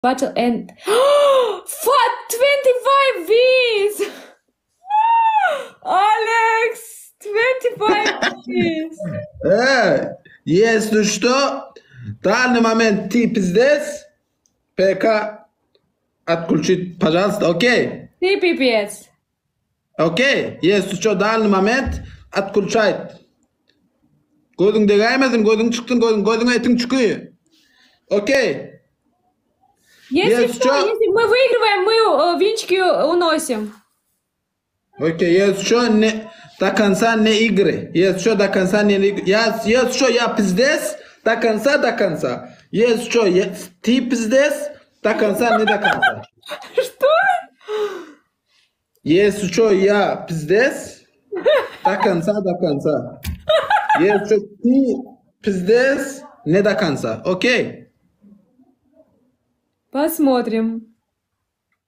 Battle and Fuck 25 wins! Alex 25 wins! Э, если что, данный момент ты пиздец, ПК отключить, пожалуйста, окей? Ты пипец. Okey, если что, данный moment отключает. Gözüň degäýmesin, gözüň çyksyn, gözüň, gözüň etiň çyky. Okey. Если Если что, что- если мы выигрываем, мы э, винчики уносим. Okey, если что, не, до конца не игры. Если что, до конца не игры. Я, если что, я пиздец, до конца, до конца. Если что, я, ты пиздец, до конца, не до конца. Что? Если что, я пиздец, до конца, до конца. Если что, ты пиздец, не до конца. Okey? Посмотрим.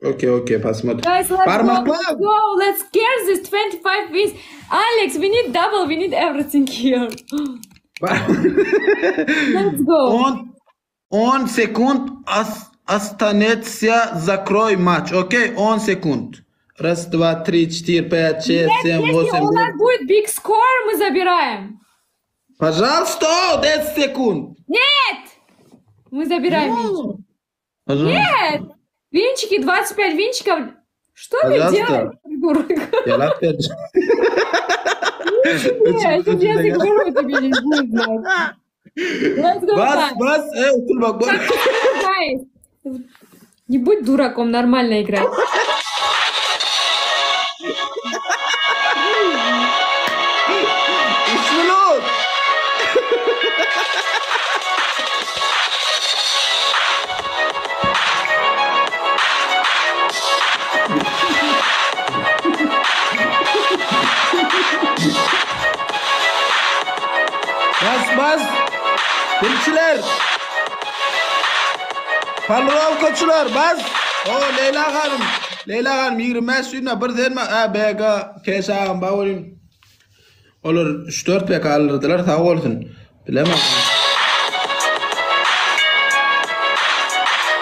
Okey, okey, посмотрим. Guys, let's go, Barmaklar. let's go. Let's get this 25 wins. Alex, we need double. We need everything here. Let's go. Он, он секунд ос, останется, закрой матч. Окей, он секунд. Раз, два, три, четыре, пять, шесть, Нет, семь, если восемь, у нас девять. будет big score, мы забираем. Пожалуйста, 10 секунд. Нет! Мы забираем винчики. Пожалуйста. Нет! Винчики, 25 винчиков. Что ты Пожалуйста. делаешь, придурок? Я опять. Нет, сейчас я сыграю тебе не будет знать. Let's go, Bas, guys. bas. Ey, otur bak. bak. Guys. Не будь дураком, нормально играй. Üç minut. Bas bas. Dilçiler. Palrovkaçılar bas. O Leyla hanım. Leyla hanım 25 ýylyna bir senme a BG Keşagam bagolim. Olar 3-4 PK aldyrdylar sag bolsun. Bilemem.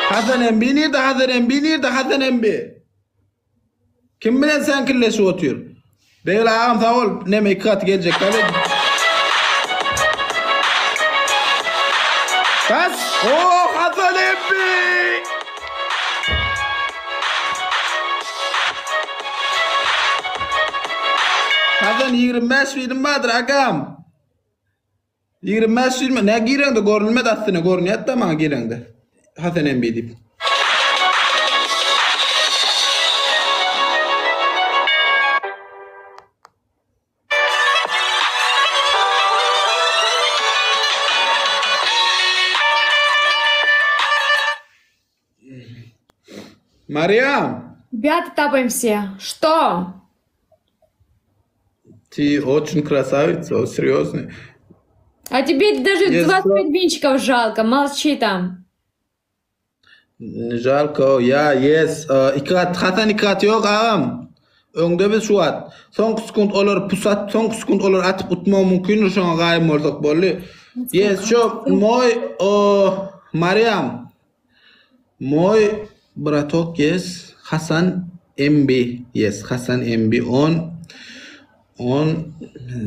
Hasan MB nirde? Hasan MB nirde? Hasan MB. Kim bilen sen kirleşip otyr? Begli agam sag bol. Neme iki gat geljek galet. Bas. Oh Hasan MB. Hasan 25 bilim bardyr agam. 25 ýyl ne gireňde görünmedi aslynda görünýär-de maňa gireňde. Hasan MB diýip. Mariam, Ребята, тапаем все. Что? ты очень красавица, серьезно. А тебе даже Если 25 винчиков жалко. Молчи там. Не Жалко, ya yes. Iki gat, Hasan iki gat ýok agam. Öňde biz şu wagt. Soňky sekunt olar pusat, soňky sekunt olar atyp utmagy mümkin, şoňa gaýym bolsak boldy. Yes, şu moý o Mariam. Moý bratok yes, Hasan MB. Yes, Hasan MB on on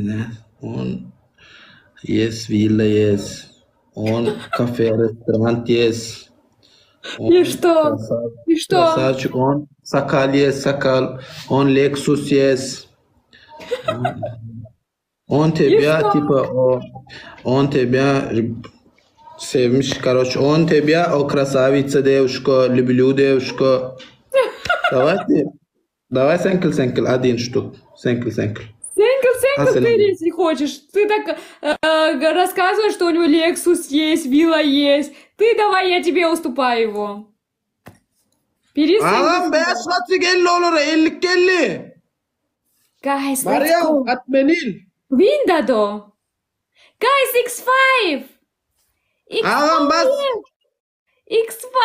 ne? On yes, villa yes. On kafe restaurant yes. On И что? krasa- И что? Красавчик, on sakal yes, sakal, on Lexus yes. On тебя что? типа о, он тебя sevmiş, короче, он тебя, о красавица девушка, люблю девушка. Давайте, давай сенкл, сенкл, один штук, сенкл, сенкл. Сенкл, сенкл, Hasan ты MB. если хочешь. Ты так э, рассказываешь, что у него Lexus есть, вилла есть. Ты давай, я тебе уступаю его. Бери Agam сенкл. 5 gaty geldi olara, 50 geldi. Guys, let's Mariam, go. atmenil. Windado. Guys, X5. Agam bas. X5,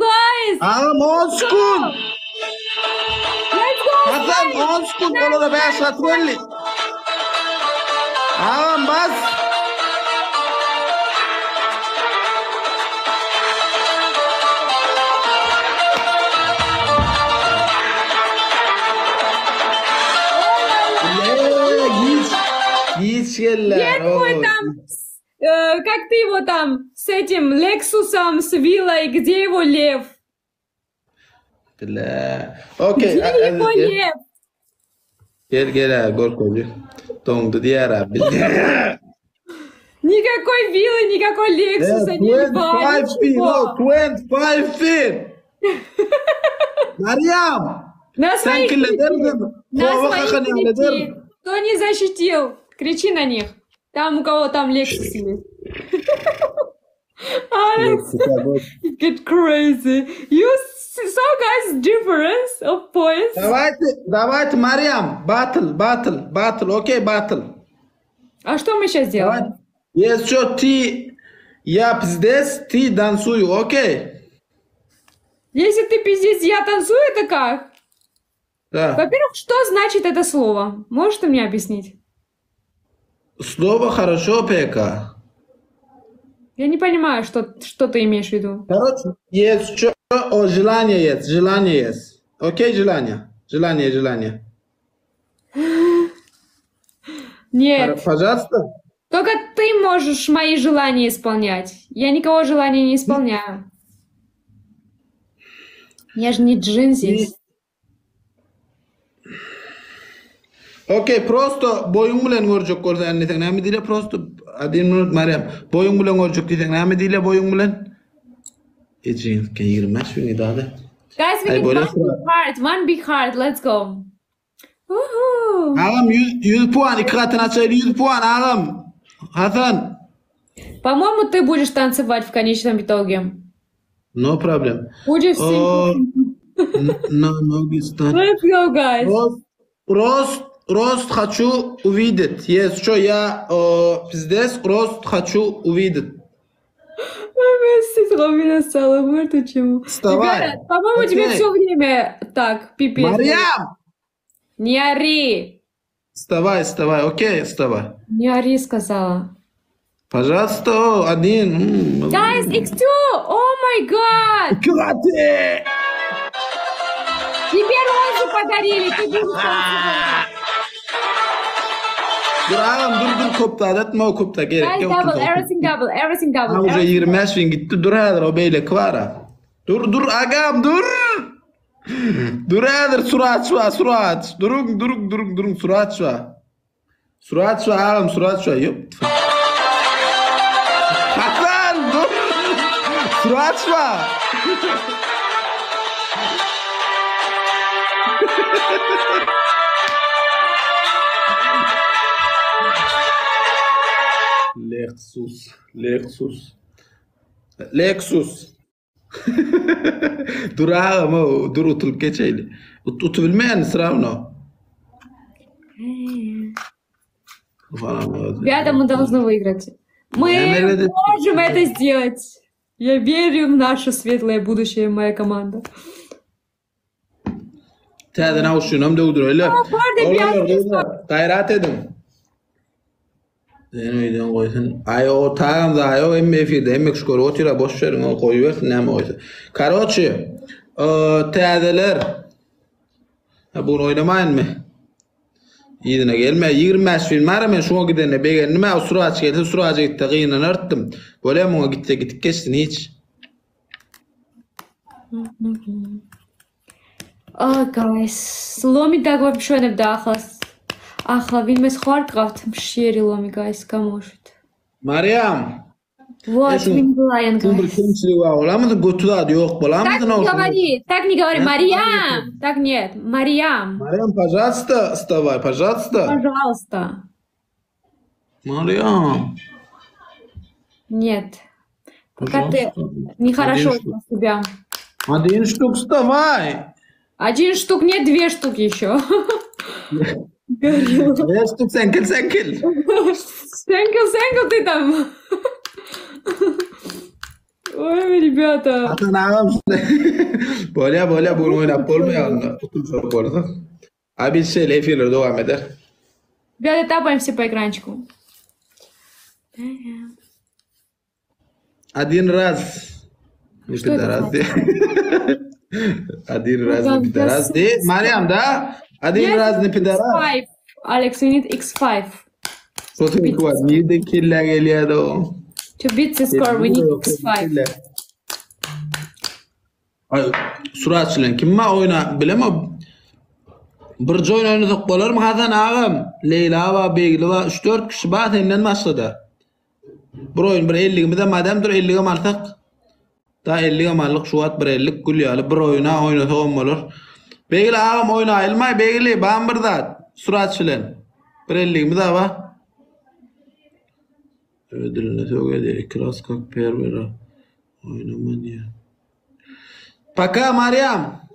guys. Agam 10 sekund. Let's go. Hasan 10 sekund olara 5 gaty geldi. Agam bas. Iş gelýär. Где твой там, э, как ты его там, с этим Лексусом, с виллой, где его лев? Bile. Okey. Где его лев? Gel gel ha görkezdi. Doňdy diýer ha. Никакой виллы, никакой Лексуса, ни льва, 25 bin, ничего. 25 bin. Mariam, На sen своих kille кричи. derdim. На Kova своих kakan ýaly кричи. derdim. Кто не защитил? Кричи на них. Там у кого там Лексус есть. Алекс, you get crazy. You saw guys difference of points. Давайте, давайте, Mariam, battle, battle, battle, okey, battle. А что мы сейчас делаем? Yes, что ты, я пиздец, ты танцую, окей? Если ты пиздец, я танцую, это как? Да. Во-первых, что значит это слово? Можешь ты мне объяснить? Слово хорошо, ПК. Я не понимаю, что, что ты имеешь в виду. Короче, есть что, о, желание есть, желание есть. Окей, желание. Желание, желание. Нет. Пожалуйста. Только ты можешь мои желания исполнять. Я никого желания не исполняю. Я же не джин здесь. Okey, prosto boýuň bilen görjek bolsa diýseň näme diýle prosto один minut Mariam. Boýuň bilen görjek diýseň näme diýle boýuň bilen? Ejin 25 bin idade. Guys, we Ay, need böyle one big heart. One big heart. Let's go. Woohoo. Agam 100 100 puan iki gatyny açaýly 100 puan agam. Hasan. По-моему, ты будешь танцевать в конечном итоге. No problem. Будешь O всем. no no stan. Let's go, guys. Рост, рост, рост хочу увидеть. Yes, что я о, пиздец, рост хочу увидеть. Вставай. Ребята, по-моему, тебе Окей. все время так, пипец. Mariam! Не ори. Вставай, вставай, окей, вставай. Не ори, сказала. Пожалуйста, о, один. М, Guys, X2! Oh my god! Хватит! Тебе розу подарили, ты будешь танцевать. Dur agam dur dur köp zat etme o köp da gerek Guys, yok. double, everything double, everything double. Ha уже everything 25 bin gitti. Dur häzir o beýleki bar ha. Dur dur agam dur. Dur häzir surat şu surat. Durun durun durun durun surat şu. Surat şu agam surat şu. Yok. Hasan dur. Surat şu. Lexus, Lexus. Lexus. Dur agam o dur oturup geçeýli. Ut utubilmeýän sırawno. Ребята, мы должны выиграть. Мы Я, наверное, можем это сделать. Я верю в наше светлое будущее, моя команда. Täze nawşunam döwdüreýli. barda bir Oglanlar, Gaýrat ediň. Sen öýden goýsun. Aý o tagam da aý o emme efirde emme şu görüp otyra boş beriň o goýbersin näme goýsa. Karoçi, täzeler. Ha bunu oýnamaýynmy? Ýerine gelme. 25 bin mara men şoňa gidene begendim. Ha suraç gelse suraça gitdi gynanartdym. Bolýa muňa gitse gitip geçsin hiç. Oh, guys, ლომი დაგვამშვენებდა ახლა. ახლა ვინმეს ხო არ გყავთ მშიერი ლომი, guys, გამოუშვით. Mariam, Вот, Eşim, Win Lion, bir guys. kemçiligi bar bolamydy? Götü zady ýok bolamydy? Так не говори, так не говори, Мариам! Так нет, Мариам, Mariam, пожалуйста, вставай, пожалуйста. пожалуйста. Mariam. Нет. Пока ты Пожалуйста. нехорошо Один вела себя. Один штук вставай. Один штук, нет, две штуки еще. Горилла. Две штук senkil senkil. Сенкл, сенкл ты там. Ой, ребята. Hasan agam. Bolýa bolýa bu oýnap bolmaýar. Oturjak bolsa. Abi şeýle efirler dowam eder. Ребята, тапаем все по экранчику. Один раз. Не Что это пидорас de. Один раз Ну, не пидорас de. Mariam da. Один Yes, раз не пидорас. X5. Алекс, we need X5. Sosyk var. Nirden kelle gelýärdi o? To beat the score, we need 6-5. Ay, Surat bilen kim ma oýna bilem o. Bir joýun oýnasak bolarmy Hasan agam? Leýla ba, Begli ba, 3-4 kişi ba senden başga-da. Bir oýun bir 50-gimiz hem madem dur 50-gem alsak. Da 50-gem aldyk şu wagt bir 50 gül ýaly bir oýuna oýnasagam bolar. Begli agam oýnaýylmaý Begli bam bir zat Surat bilen. Bir 50-gimiz aba. Ödülüne sögedi. İki raz kak pervera. Oýnama diýýär. Paka Mariam.